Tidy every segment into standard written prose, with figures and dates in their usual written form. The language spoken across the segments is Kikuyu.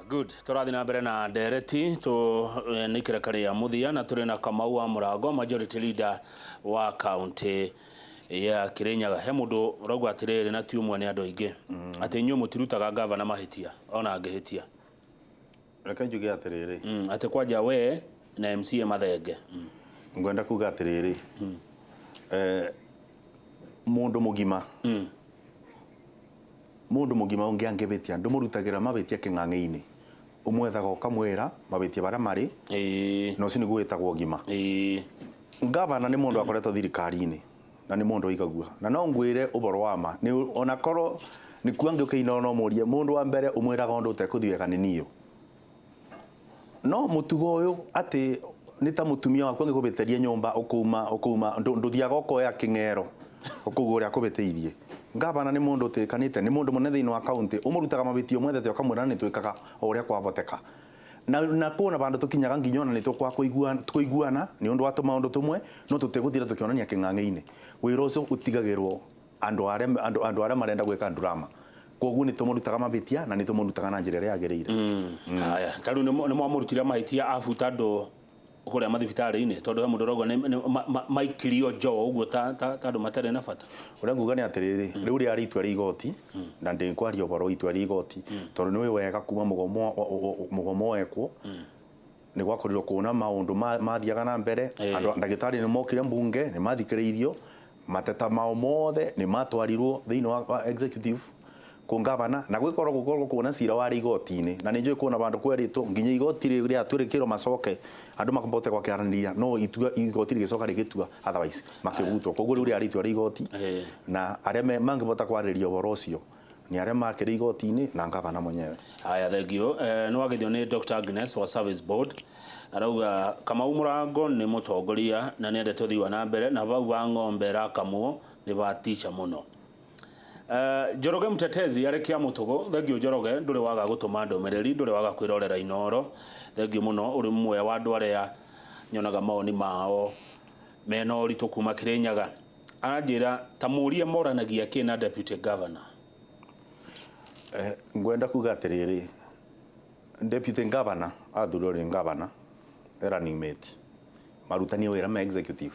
Good. Tũrathiĩ na mbere na ndereti tũ nĩ ikereka rĩa mũthia na tũrĩ na Kamau wa Mũrango, majority leader wa county ya Kirinyaga. He mũndũ ũrauga atĩrĩrĩ, na ti ũmwe, nĩ andũ aingĩ, atĩ inyuĩ mũtirutaga gavana mahĩtia ona angĩhĩtia. Reke njuge atĩrĩrĩ. Atĩ kwanja we na MCA mathenge. Ngwenda kuga atĩrĩrĩ, mũndũ mũgima, mũndũ mũgima ũngĩ angĩhĩtia, ndũmũrutagĩra mahĩtia kĩng'ang'i-inĩ, ũmwethaga ũkamwĩra mahĩtia marĩa marĩ, na ũcio nĩguo wĩtagwo ũgima. Ngavana nĩ mũndũ akoretwo thirikari-inĩ na nĩ mũndũ oigagua, na no ngwĩre ũhoro wa ma, nĩ onakorwo nĩ kuo angĩũkĩina, no mũrie mũndũ wa mbere ũmwĩraga ũndũ ũtekũthiĩ wega nĩ niũ. No mũtugo ũyũ atĩ nĩ ta mũtumia waku angĩkũhĩtĩria nyũmba, ũkũuma ũkũuma, ndũthiaga ũkoya kĩng'ero ũkauga ũrĩa akũhĩtĩirie. Ngavana nĩ mũndũ ũtĩkanĩte, nĩ mũndũ mũnene thĩinĩ wa kaunti, ũmũrutaga mahĩtia ũmwethete, ũkamwĩra nĩ twĩkaga o ũrĩa kwahoteka. Na kũna vandũ tũkinyaga nginya ona nĩ tũkwaga kũiguana nĩ ũndũ wa tũmaũndũ tũmwe, no tũtigũtinda tũkĩonania kĩng'ang'i-inĩ. Wĩra ũcio ũtigagĩrwo andũ arĩa marenda gwĩka drama. Koguo nĩ tũmũrutaga mahĩtia na nĩ tũmũrutaga na njĩra ĩrĩa yagĩrĩire. Haya, ta rĩu nĩ mwamũrutire mahĩtia abuta andũ kũrĩa mathibitarĩ-inĩ, tondũ he mũndũ ũrauga nĩ maikirio njoo ũguo ta andũ matarĩ na bata. Ũrĩa nguga nĩ atĩrĩrĩ, rĩu rĩarĩ itua rĩa igoti, na ndĩkwaria ũhoro wa itua rĩa igoti tondũ nĩ ũĩ wega kuma mũgomo wekwo nĩ gwakorirwo kuona maũndũ mathiaga na mbere. Andũ ndagĩtarĩ nĩ mokire mbunge, nĩ mathikĩrĩirio mateta mao mothe, nĩ matwarirwo thĩinĩ wa executive kũ ngavana, na gwĩkorwo gũkorwo kuona cira warĩ igoti-inĩ, na nĩ njũĩ kuona vandũ kwerĩtwo nginya igoti rĩu rĩatwĩrĩkĩrwo macoke andũ mabote gwakĩaranĩria, no itua igoti rĩgĩcoka rĩgĩtua otherwise, makĩbutwo. Koguo rĩu rĩarĩ itua rĩa igoti, na arĩa mangĩbota kwarĩrĩria ũhoro ũcio nĩ arĩa makĩrĩ igoti-inĩ na ngavana mwenyewe. Haya, thengio. Nĩ wagithio nĩ Dr. Agnes wa Service Board, arauga Kamau Mũrango nĩ mũtongoria na nĩ endete ũthii wa na mbere, na vau wa ng'ombe ĩrakamwo nĩ vatica mũno. Njoroge Mtetezi arĩ kĩa mũtũgũ, thengio Njoroge, ndũrĩ waga gũtũma ndũmĩrĩri, ndũrĩ waga kwĩrorera Inoro, thengio mũno, ũrĩ ũmwe wa andũ arĩa nyonaga mawoni mao mena ũritũ kuma Kĩrĩnyaga. Aranjĩra ta mũrie moranagia kĩ na deputy governor. Ngwenda kuga atĩrĩrĩ, deputy governor athurirwo nĩ governor e running mate, marutanie wĩra me executive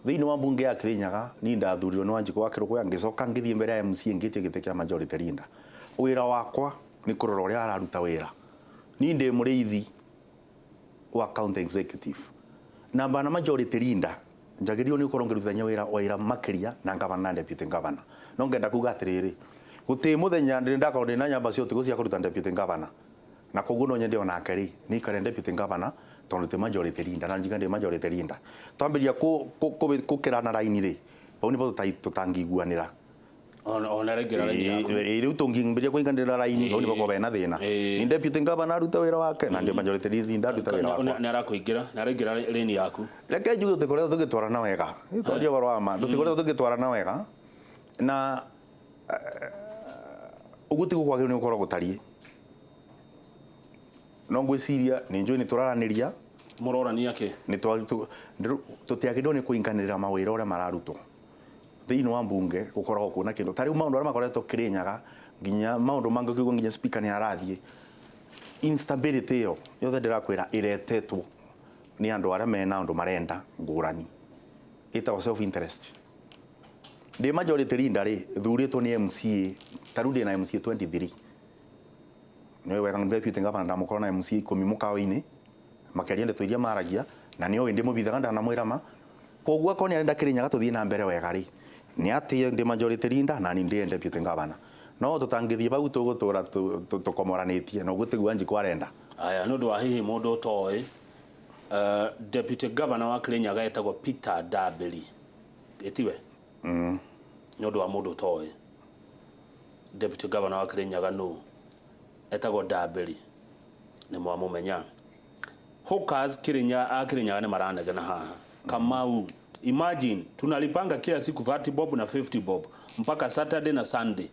thĩinĩ wa mbunge ya Kirinyaga. Niĩ ndathurirwo nĩ Wanjikũ wa Kĩrũgũya, ngĩcoka ngĩthiĩ mbere ya MCA ngĩtie gĩtĩ kĩa majority leader. Wĩra wakwa nĩ kũrora ũrĩa araruta wĩra. Niĩ ndĩ mũrĩithi wa county executive na bana majority leader, njagĩrĩirwo nĩ gũkorwo ngĩrutithania wĩra makĩria na governor na deputy governor. No ngenda kuga atĩrĩrĩ, gũtirĩ mũthenya ndĩ ndakorwo ndĩ na nyamba cia ũtukũ cia kũruta deputy governor, na koguo no nyende onake rĩ nĩ deputy governor, tondũ ti majority leader na njiga ndĩ majority leader. Twambĩrĩria kũkĩrana raini rĩ, bau nĩbo tũtangĩiguanĩra. Ona rĩngĩ raini yaku. Rĩu tũngĩambĩrĩria kũinganĩra raini, hau nĩbo kwaba na thĩna. Ni deputy governor aruta wĩra wake na ndĩ majority leader aruta wĩra wakwa. Nĩ arakũingĩra, nĩ araingĩra lane yaku. Reke njuge, tũtikoretwo tũgĩtwarana wega. Twaria ũhoro wa ma, tũtikoretwo tũgĩtwarana wega, na ũguo tiguo kwagĩrĩirwo nĩ gũkorwo gũtariĩ. No ngwĩciria nĩ njũĩ nĩ tũraranĩria. Mũrorania kĩ? Nĩ tũtiagĩrĩirwo nĩ kũinganĩrĩra mawĩra ũrĩa mararutwo thĩinĩ wa mbunge. Gũkoragwo kuona kĩndũ ta rĩu maũndũ arĩa makoretwo Kĩrĩnyaga, nginya maũndũ mangĩ, ũkĩigua nginya speaker nĩ arathiĩ. Instability ĩyo yothe ndĩrakwĩra ĩretetwo nĩ andũ arĩa mena ũndũ marenda ngũrani, ĩtagwo self interest. Ndĩ majority leader rĩ, thurĩtwo nĩ MCA, ta rĩu ndĩ na MCA 23. Nĩ wega deputy governor ndamũkorwo na MCA 10 mũkawa-inĩ makĩaria ndeto iria maragia, na nĩ oĩ ndĩmũbithaga, ndanamwĩra ma. Koguo akorwo nĩ arenda Kĩrĩnyaga tũthiĩ na mbere wega rĩ, nĩ atĩe ndĩ majority leader na ni ndĩ deputy governor. No tũtangĩthiĩ bau, tũgũtũra tũkomoranĩtie, na ũguo tiguo Wanjikũ arenda. Aya, nĩ ũndũ wa hihi mũndũ ũtoĩ, deputy governor wa Kirinyaga etagwo Peter Ndambĩri, ĩtiwe? Nĩ ũndũ wa mũndũ ũtoĩ deputy governor wa Kirinyaga nũ, etagwo Ndambĩri, nĩ mwamũmenya. Hawkers Kirinya, a Kirinyaga nĩ maranegena haha. Kamau, imagine tunalipanga kila siku 30 bob na 50 bob mpaka Saturday na Sunday,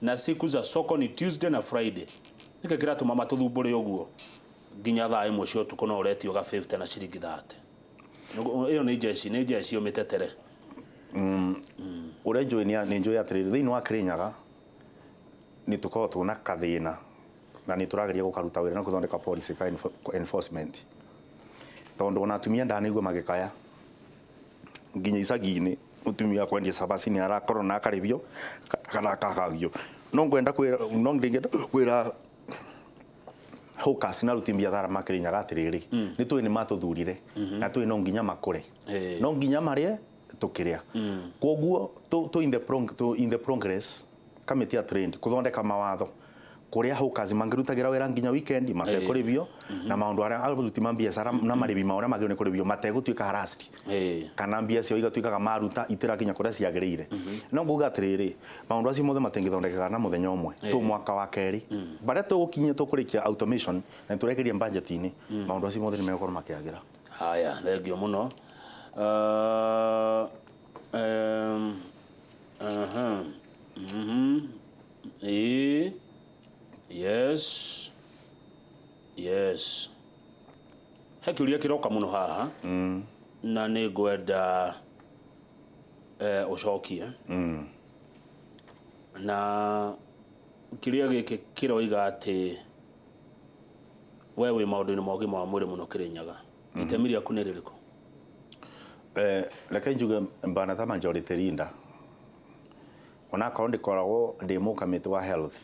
na siku za soko ni Tuesday na Friday. Nĩkĩ kĩratũma matũthumbũre ũguo nginya thaa 1 cia ũtukũ? No ũretio ga 50 na ciringi 30. Ĩyo nĩ njeci, nĩ njeci ũmĩtetere. Ũrĩa njũĩ nĩ njũĩ atĩrĩrĩ, thĩinĩ wa Kĩrĩnyaga nĩ tũkoragwo twĩna kathĩna. Na nĩ tũrageria gũkaruta wĩra na gũthondeka policy ka enforcement, tondũ ona atumia ndanaigua magĩkaya nginya icagi-inĩ, mũtumia kwendia cabaci nĩ arakorwo na akarĩbio kana akagagio. No ngwenda kwĩra, no ndingĩenda kwĩra hawkers na aruti biathara ma Kirinyaga atĩrĩrĩ, nĩ tũĩ nĩ matũthurire na tũĩ no nginya makũre, no nginya marĩe tũkĩrĩa. Koguo tũ in the progress kamĩtĩ ya trade kũthondeka mawatho kũrĩa hawkers mangĩrutagĩra wĩra nginya weekend matekũrĩbio, na maũndũ arĩa aruti ma biacara na marĩbi mao ũrĩa magĩrĩirwo nĩ kũrĩbio mategũtuĩka harassed, kana mbia ciao igatuĩkaga maruta itirakinya kũrĩa ciagĩrĩire. No nguga atĩrĩrĩ, maũndũ acio mothe matingĩthondekeka na mũthenya ũmwe, tũ mwaka wa kerĩ barĩa tũgũkinyia tũkũrĩkia automation na tũrekeria budget-inĩ, maũndũ acio mothe nĩ megũkorwo makĩagĩra. Haya, thengio mũno. Aha. Ĩĩ. Yes. Yes. He kĩũria kĩroka mũno haha na nĩ ngwenda ũcokie, na kĩũria gĩkĩ kĩroiga atĩ we wĩ maũndũ-inĩ ma ũgima wa mwĩrĩ mũno Kĩrĩnyaga, itemi rĩaku nĩ rĩrĩkũ? Reke njuge mbana ta majority leader, onakorwo ndikoragwo ndĩ mũkamĩtĩ wa health,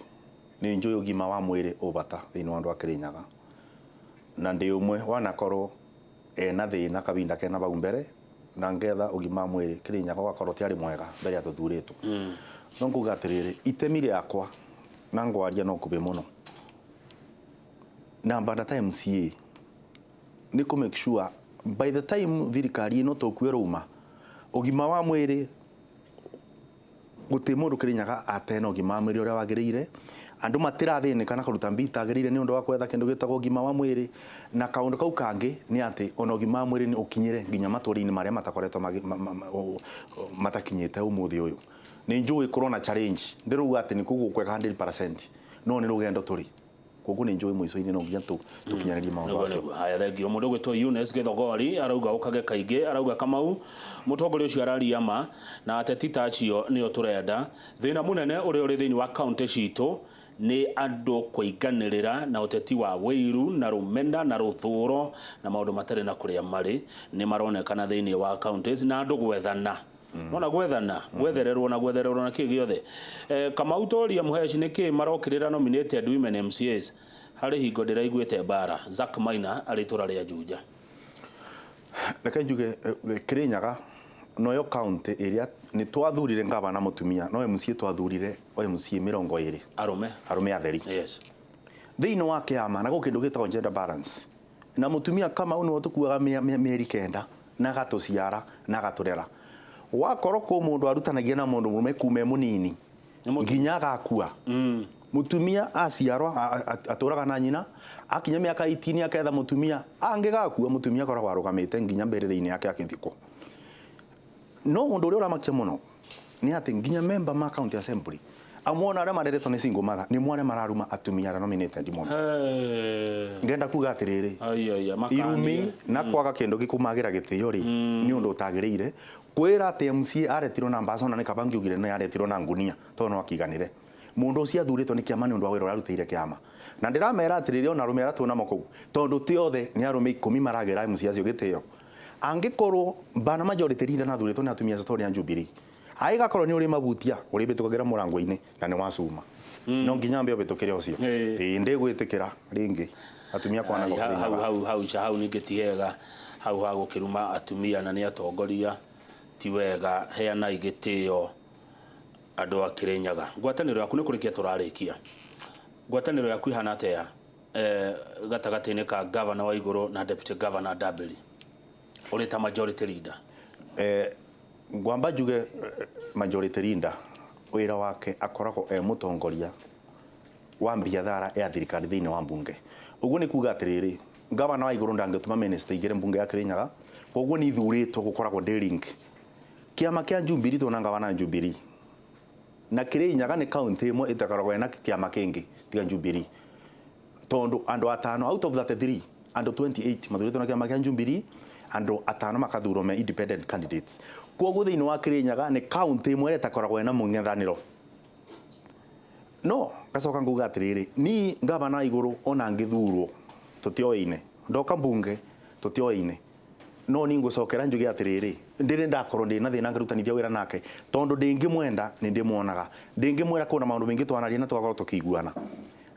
nĩ njũĩ ũgima wa mwĩrĩ ũbata thĩinĩ wa andũ a Kĩrĩnyaga, na ndĩ ũmwe wanakorwo ena thĩna kabinda kena bau mbere na ngetha ũgima wa mwĩrĩ Kĩrĩnyaga ũgakorwo tiarĩ mwega mbere ya tũthurĩtwo. No nguga atĩrĩrĩ, itemi rĩakwa na ngwaria no kubĩ mũno na mbanda ta MCA nĩ kũ make sure by the time thirikari ĩno tũkue rũma ũgima wa mwĩrĩ gũtirĩ mũndũ Kĩrĩnyaga atena ũgima wa mwĩrĩ ũrĩa wagĩrĩire. Andũ matirathĩnĩka na kũruta mbia itagĩrĩire nĩ ũndũ wa gwetha kĩndũ gĩtagwo ũgima wa mwĩrĩ. Na kaũndũ kau kangĩ nĩ atĩ ona ũgima wa mwĩrĩ nĩ ũkinyĩre nginya matũũra-inĩ marĩa matakoretwo matakinyĩte ũmũthĩ ũyũ. Nĩ njũĩ kũrona na challenge, ndĩrauga atĩ nĩ gũgũkwega 100%, no nĩ rũgendo tũrĩ, koguo nĩ njũĩ mũico-inĩ no nginya tũkinyanĩrie maũndũ acio. Haya, thengio. Mũndũ ũgwĩtwo Eunice Gĩthogori arauga ũkage kaingĩ, arauga Kamau mũtongoria ũcio araria ma na ateti ta acio nĩo tũrenda. Thĩna mũnene ũrĩa ũrĩ thĩinĩ wa kaunti citũ nĩ andũ kũinganĩrĩra na ũteti wa wĩiru na rũmena na rũthũro na maũndũ matarĩ na kũrĩa marĩ nĩ maronekana thĩinĩ wa counties na andũ gwethana, nona gwethana, gwethererwo na gwethererwo na kĩ gĩothe. Kamau toria Mũheci nĩ kĩ marokĩrĩra nominated women MCAs harĩ hingo ndĩraiguĩte mbara. Zack Maina arĩ itũra rĩa Juja. Reke njuge, Kĩrĩnyaga noyo county ĩrĩa nĩ twathurire ngavana mũtumia, no MCA twathurire o MCA 20 arũme, arũme atheri. Thĩinĩ wa kĩama na gũkĩ kĩndũ gĩtagwo gender balance, na mũtumia Kamau nĩwe tũkuaga mĩeri 9 na agatũciara na agatũrera. Wakorwo kũ mũndũ arutanagia na mũndũ mũrũme kuma e mũnini nginya agakua, mũtumia aciarwa atũraga na nyina, akinya mĩaka 18 aketha mũtumia, angĩgakua mũtumia akoragwo arũgamĩte nginya mbĩrĩra-inĩ yake akĩthikwo. No ũndũ ũrĩa ũramakia mũno nĩ atĩ nginya member ma county assembly amwe ona arĩa mareretwo nĩ single mother nĩ mwe arĩa mararuma atumia arĩa nominated mũno. Ngenda kuga atĩrĩrĩ, irumi na kwaga kĩndũ gĩkũmagĩra gĩtĩo rĩ, nĩ ũndũ ũtagĩrĩire. Kwĩra atĩ MCA aretirwo na mbaca, ona nĩ kaba ngiugire nĩ aretirwo na ngunia tondũ no akiganĩre. Mũndũ ũcio athurĩtwo nĩ kĩama nĩ ũndũ wa wĩra ũrĩa arutĩire kĩama. Na ndĩramera atĩrĩrĩ, ona arũme arĩa twĩnamo kũu, tondũ ti othe nĩ arũme 10 maragĩra MCA acio gĩtĩo. Angĩkorwo bana majority leader na athurĩtwo nĩ atumia acio tondũ nĩ a Jubilee, agĩgakorwo nĩ ũrĩ mabutia ũrĩbĩtũkagĩra mũrango-inĩ na nĩ wacuma, no nginya ambe ũbĩtũkĩre ũcio. Ĩĩ, ndĩgwĩtĩkĩra rĩngĩ atumia kwana. Hau hau hau hau ningĩ ti hega hau ha gũkĩruma atumia na nĩ atongoria, ti wega. Heanai gĩtĩo andũ a Kĩrĩnyaga. Ngwatanĩro yaku, nĩ kũrĩkia tũrarĩkia, ngwatanĩro yaku ihana atĩa gatagatĩ-inĩ ka governor wa igũrũ na deputy governor Ndambĩri ũrĩ ta majority leader? Ngwamba njuge, majority leader wĩra wake akoragwo e mũtongoria wa biathara ya thirikari thĩinĩ wa mbunge. Ũguo nĩ kuga atĩrĩrĩ, gavana wa igũrũ ndangĩtũma minister igĩre mbunge ya Kĩrĩnyaga, koguo nĩ ithurĩtwo gũkoragwo ndĩ link kĩama kĩa Jubilee tona gavana Jubilee, na Kĩrĩnyaga nĩ county ĩmwe ĩtakoragwo ĩna kĩama kĩngĩ tiga Jubilee, tondũ andũ atano out of 33, andũ 28 mathurĩtwo na kĩama kĩa Jubilee, andũ atano makathurwo me independent candidates. Koguo thĩinĩ wa Kĩrĩnyaga nĩ county ĩmwe ĩrĩa ĩtakoragwo ĩna mũng'ethanĩro. No ngacoka nguga atiriri, ni ngavana iguru ona ngithurwo tutioine, ndoka mbunge tutioine, no ni ngucokera njuge atiriri, ndiri ndakorwo ndi na thina ngirutanithia wira nake, tondu ndingimwenda ni ndimwonaga, ndingimwira kuna maundu maingi twanaria na tugakorwo tukiguana.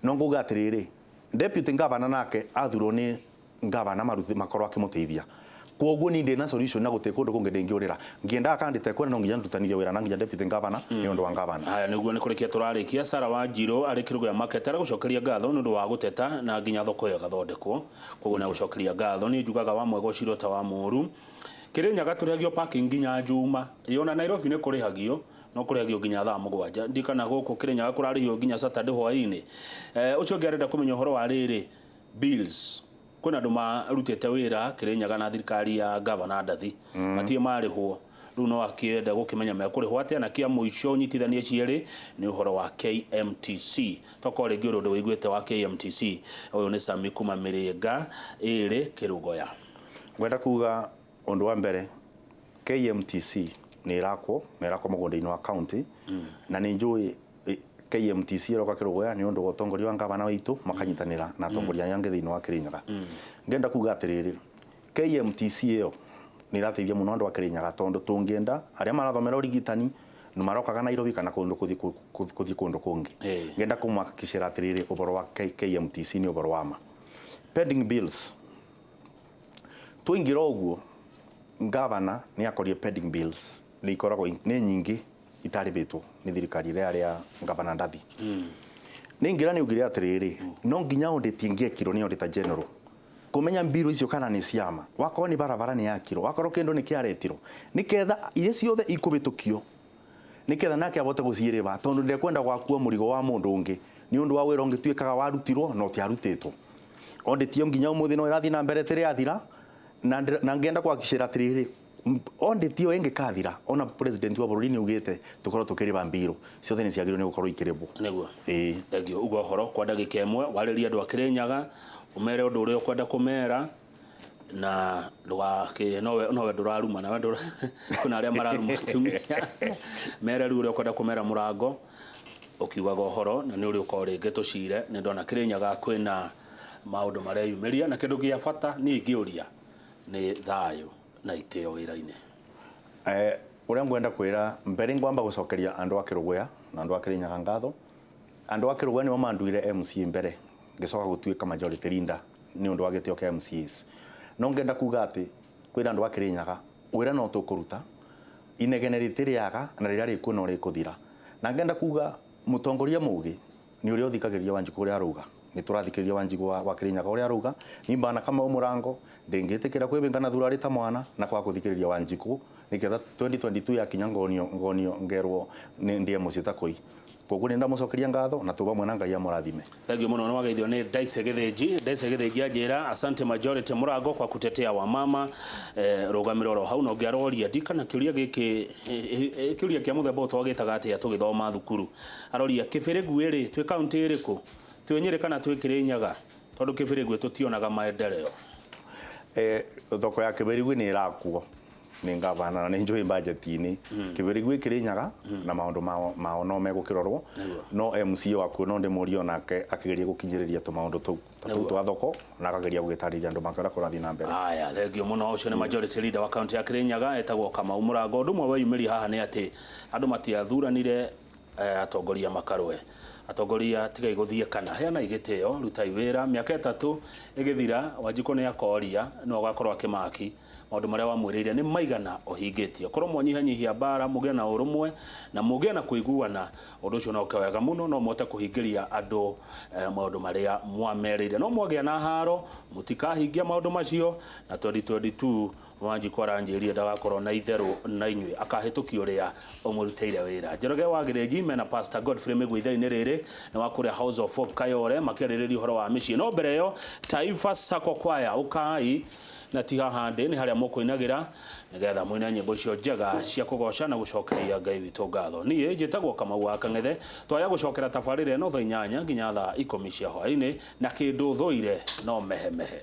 No nguga atiriri, deputy ngavana nake athurwo ni ngavana maruthi makorwo akimuteithia. Koguo ni ndina solution na guti kundu kungi ndingiurira, ngiendaga kandite kwena no nginya ndutanithie wira na nginya deputy ngavana ni undu wa ngavana. Haya, niguo ni kurikia turarikia. Sara Wanjiru ari Kiruguya Market aragucokeria ngatho ni undu wa guteta na nginya thoko iyo ĩgathondekwo. Koguo ni agucokeria ngatho. Ni njugaga wa mwega uciro ta wa mũru. Kirinyaga turihagio parking nginya Juma. Yona Nairobi ni kurihagio, no kurihagio nginya thaa 7. Ndikana guku Kirinyaga kurarihio nginya Saturday hwaini. Ucio ũngĩ arenda kumenya uhoro wa riri bills. Kwĩna andũ marutĩte wĩra Kirinyaga na thirikari ya gavana Ndathi, matirĩ marĩhwo. Rĩu no akĩenda gũkĩmenya mekũrĩhwo atĩa. Na kĩa mũico nyitithanie cierĩ nĩ ũhoro wa KMTC. Tokorwo rĩngĩ ũrĩ ũndũ wĩiguĩte wa KMTC. Ũyũ nĩ Sami kuma Mĩrĩnga ĩrĩ Kĩrũgoya. Ngwenda kuga ũndũ wa mbere, KMTC nĩ ĩrakwo, na ĩrakwo mũgũnda-inĩ wa county, na nĩ njũĩ KMTC ĩroka Kĩrũgoya nĩ ũndũ wa ũtongoria wa ngavana witũ, makanyitanĩra na atongoria arĩa angĩ thĩinĩ wa Kĩrĩnyaga. Ngenda kuga atĩrĩrĩ, KMTC ĩyo nĩ ĩrateithia mũno andũ a Kĩrĩnyaga, tondũ tũngĩenda arĩa marathomera ũrigitani nĩ marokaga Nairobi kana kũndũ kũthiĩ kũndũ kũngĩ. Ngenda kũmahakikicĩra atĩrĩrĩ, ũhoro wa KMTC nĩ ũhoro wa ma. Pending bills, twaingĩra ũguo ngavana nĩ akorie pending bills nĩ ikoragwo nĩ nyingĩ itarĩbĩtwo nĩ thirikari ĩrĩa yarĩ ya ngavana Ndathi. Nĩ ingĩra nĩ augire atĩrĩrĩ, no nginya audit ĩngĩekirwo nĩ auditor general kũmenya mbirũ icio kana nĩ ciama, wakorwo nĩ barabara nĩ yakirwo, wakorwo kĩndũ nĩ kĩaretirwo, nĩketha iria ciothe ikũbĩtũkio, nĩketha nake abote gũciĩrĩba, tondũ ndekwenda gwakua mũrigo wa mũndũ ũngĩ nĩ ũndũ wa wĩra ũngĩ tuĩkaga warutirwo na ũtiarutĩtwo. Audit ĩyo nginya ũmũthĩ no ĩrathiĩ na mbere ĩtĩrĩ yathira, na ngenda kuhakikishira atiriri, audit ĩyo ĩngĩkathira, ona president wa bũrũri nĩ augĩte tũkorwo tũkĩrĩba mbirũ ciothe nĩ ciagĩrĩirwo nĩ gũkorwo ikĩrĩbwo. Nĩguo. Ĩĩ. Thengiũ. Uga ũhoro kwa ndagĩka ĩmwe, warĩrie andũ a Kĩrĩnyaga, ũmere ũndũ ũrĩa ũkwenda kũmera, na ndũgakĩ nowe nowe ndũraruma nawe ndũra kuna arĩa mararuma atumia, mere rĩu ũrĩa ũkwenda kũmera mũrango ũkiugaga ũhoro, na nĩ ũrĩ ũkorwo rĩngĩ tũcire. Nĩ ndona Kĩrĩnyaga kwĩna maũndũ mareyumĩria, na kĩndũ gĩa bata niĩ ingĩũria nĩ thayũ na itĩo wĩra-inĩ. Ũrĩa ngwenda kwĩra mbere, ngwamba gũcokeria andũ a Kĩrũgũya na andũ a Kĩrĩnyaga ngatho. Andũ a Kĩrũgũya nĩo manduire MCA mbere, ngĩcoka gũtuĩka majority leader nĩ ũndũ wa gĩtĩo kĩa MCAs. No ngenda kuga atĩ kwĩra andũ a Kĩrĩnyaga wĩra no tũkũruta, inegene rĩtirĩaga na rĩrĩa rĩkuo no rĩkũthira. Na ngenda kuga mũtongoria mũgĩ nĩ ũrĩa ũthikagĩrĩria Wanjikũ ũrĩa arauga. Nĩ tũrathikĩrĩria Wanjikũ wa Kĩrĩnyaga ũrĩa arauga. Niĩ mbana Kamau Mũrango ndĩngĩtĩkĩra kwĩbĩnga na thura arĩ ta mwana na kwaga gũthikĩrĩria Wanjikũ, nĩgetha 2022 yakinya ngonio ngonio ngerwo nĩ ndĩe mũciĩ ta kũi. Koguo nĩ ndamũcokeria ngatho na tũba mwena Ngai amũrathime. Thank you mũno. Nĩ wageithio nĩ Daisy Gĩthĩnji. Daisy Gĩthĩnji anjĩra asante majority Mũrango kwa kutetea wamama. Rũgamĩro oro hau. Na ũngĩ aroria ndikana kĩũria gĩkĩ, kĩũria kĩa mũthemba ũyũ twagĩtaga atĩa tũgĩthoma thukuru. Aroria Kĩbĩrĩgu ĩrĩ twĩ kaunti ĩrĩkũ, twĩ Nyĩrĩ kana twĩ Kĩrĩnyaga, tondũ Kĩbĩrĩgu tũtionaga maendeleo. Thoko ya Kĩbĩrĩgu nĩ ĩrakuo nĩ ngavana na nĩ njũĩ budget-inĩ. Kĩbĩrĩgu Kĩrĩnyaga na maũndũ mao no megũkĩrorwo, no MCA wakuo no ndĩmũrie onake akĩgeria gũkinyĩrĩria tũmaũndũ tũu ta tũu twa thoko, na akageria gũgĩtarĩria andũ make ũrĩa kũrathiĩ na mbere. Aya, thengio mũno. Ũcio nĩ majority leader wa kaunti ya Kĩrĩnyaga etagwo Kamau Mũrango. Ũndũ ũmwe weyumĩria haha nĩ atĩ andũ matiathuranire atongoria makarũe. Atongoria tigai gũthiĩ kana heanai gĩtĩo, rutai wĩra. Mĩaka 3 ĩgĩthira, Wanjikũ nĩ akoria no agakorwo akĩmaki maũndũ marĩa wamwĩrĩire nĩ maigana ũhingĩtie. Korwo mwanyihanyihia mbara, mũgĩe na ũrũmwe na mũgĩe na kũiguana, ũndũ ũcio no ũke wega mũno, no mũhote kũhingĩria andũ maũndũ marĩa mwamerĩire. No mwagĩa na haro mũtikahingia maũndũ macio, na 2022 Wanjikũ aranjĩrire ndagakorwo na itherũ na inyuĩ, akahĩtũkia ũrĩa ũmũrutĩire wĩra. Njoroge wa Gĩthĩnji mena Pastor Godfrey Mĩgwi ithaa-inĩ rĩrĩ nĩ wa kũrĩa House of Hope Kayore, makĩarĩrĩria ũhoro wa mĩciĩ. No mbere ĩyo Taifa Sacco Choir ũkai na ti haha ndĩ, nĩ harĩa mũkũinagĩra nĩgetha mũine nyĩmbo icio njega cia kũgoca na gũcokeria Ngai witũ ngatho. Niĩ njĩtagwo Kamau wa Kang'ethe. Twaya gũcokera tabarĩra ĩno thaa 8 nginya thaa 10 cia hwaĩ-inĩ, na kĩndũ thũire no mehemehe.